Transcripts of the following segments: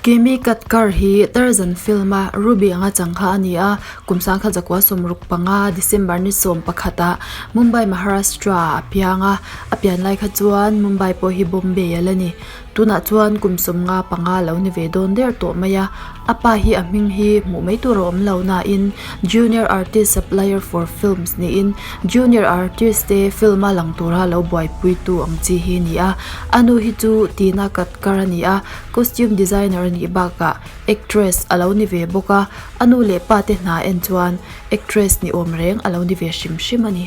Kimi Katkar hi Tarzan film-a Ruby anga chang kha a ni a, kum sangkhat zakua 65 December ni 11 ah Mumbai, Maharashtra ah a piang a, a pian lai kha chuan Mumbai pawh hi Bombay a la ni. Tunah chuan kum 55 lo ni ve dawn der tawh mai a, a pa hi a hming hi hmuh mai tur a awm lo nain Junior Artist Supplier for Films niin Junior Artist te film-a lang tura lo buaipuitu ang chi hi a ni a, a nu hi chu Tina Katkar a ni a. Costume designer a nih bakah actress a lo ni ve bawk a, a nu leh pa te hna en chuan actress ni awm reng a lo ni ve hrim hrim a ni.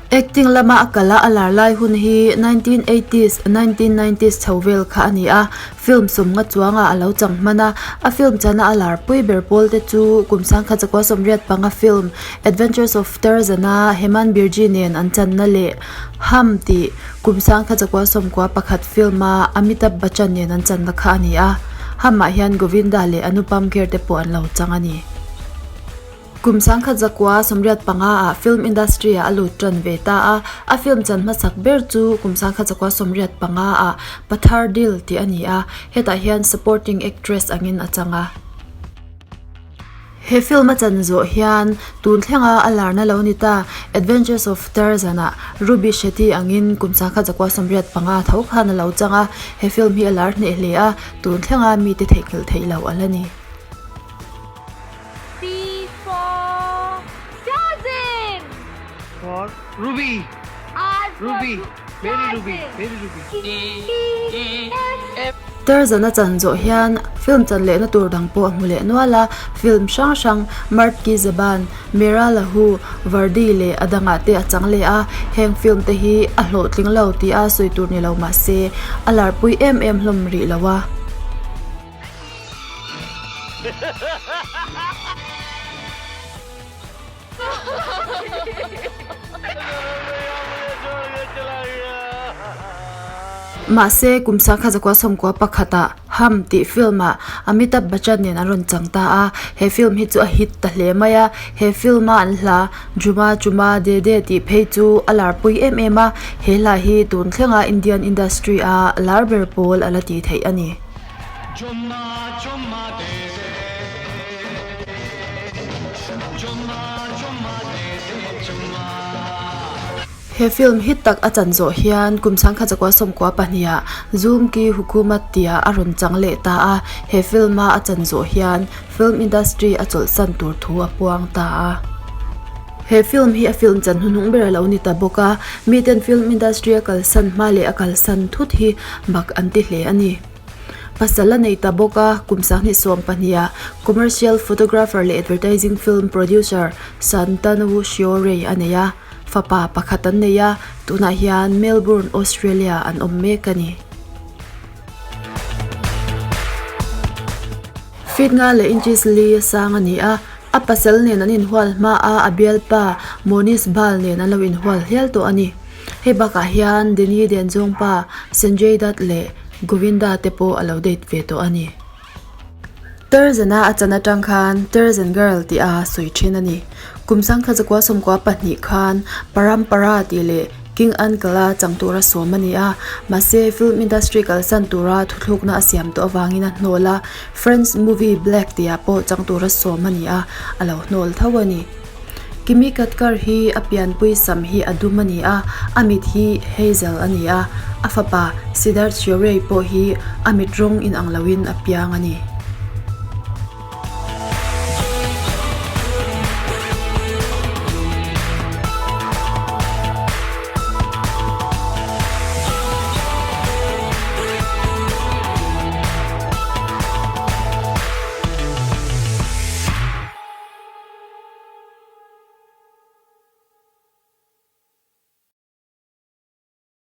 Acting lama a kal a, a lar lai hun hi 1980s, 1990s chho vel kha a ni a, film sawmnga chuangah a lo chang hman a, a film chana a lar pui ber pawl te chu kum sangkhat zakua 85 film Adventures of Tarzan-a Hemant Birji nen an channa leh Hum tih Kum sangkhat zakua 91 film a Amitabh Bachchan nen an channa kha a ni a, hamah hian Govinda leh Anupam Kher te pawh an lo chang a ni. Kum sangkhat zakua 85 ah film industry ah a lut tan ve ta a, a film chan hmasak ber chu kum sangkhat zakua 85 ah Patthar Dil tih a ni a, hetah hian supporting actress angin a chang a. He film a chan zawh hian tun thlenga a larna lo ni ta Adventures of Tarzan ah Ruby Shetty angin kum sangkhat zakua 85 tho khan a lo chang a, he film hi a lar hneh hle a, tun thlenga mite theihnghilh theih loh a la ni. T for Tarzan! For Ruby! R for Ruby! Meri Ruby! Tarzan! Meri Ruby! T E F Tarzan a chan zawh hian film chan lehna tur dang pawh a hmu leh nual a, film hrang hrang Mard Ki Zaban, Mera Lahu, Vardi leh a dangah te a chang leh a, heng film te hi a hlawhtling lo tih a sawi tur ni lo mah se a larpui em em hlawm rih lo a. Mahse, kum sangkhat zakua 11 ah Hum tih film ah Amitabh Bachchan nen an rawn chang ta a, he film hi chu a hit ta hle mai a, he film a an hla Jhuma Jhuma De De tih phei chu a larpui em em a, he hla hi tun thlenga Indian industry a lar ber pawl a la tih theih a ni. He film hit tak a chan zawh hian kum sangkhat zakua 92 ah Zulm Ki Hukumat tia a rawn chang leh ta a, he film a a chan zawh hian film industry a chawlhsan tur thu a puang ta a. He film hi a film chan hnuhnung ber a lo ni ta bawk a, miten film industry a kalsan hma leh a kalsan thut hi mak an ti hle a ni. Pasal a nei ta bawk a, kum 2012 ah commercial photographer leh advertising film producer Santanu Shiorey a nei a, fapa pakhat an nei a, tunah hian Melbourne, Australia an awm mek a ni. Feet nga leh inches li a sang a ni a, a pasal nen an inhual hma a, a bialpa Monish Bal nen an lo inhual hial tawh a ni. Hei bakah hian Deni Denzawngpa, Sanjay Dutt leh Govinda te pawh a lo date ve tawh a ni. Tarzan-a a chan atang khan Tarzan Girl tih a sawi thin a ni. Kum sangkhat zakua 92 khan Parampara tih leh King Uncle-a chang tura sawm a ni a, mahse film industry kalsan tura thuthlukna a siam tawh avangin a hnawl a, French movie Black tihah pawh chang tura sawm a ni a, a lo hnawl tho a ni. Kimi Katkar hi a pianpui sam hi a dum a ni a, a mit hi hazel a ni a, a fapa Siddharth Shiorey pawh hi a mit rawng inang loin a piang a ni.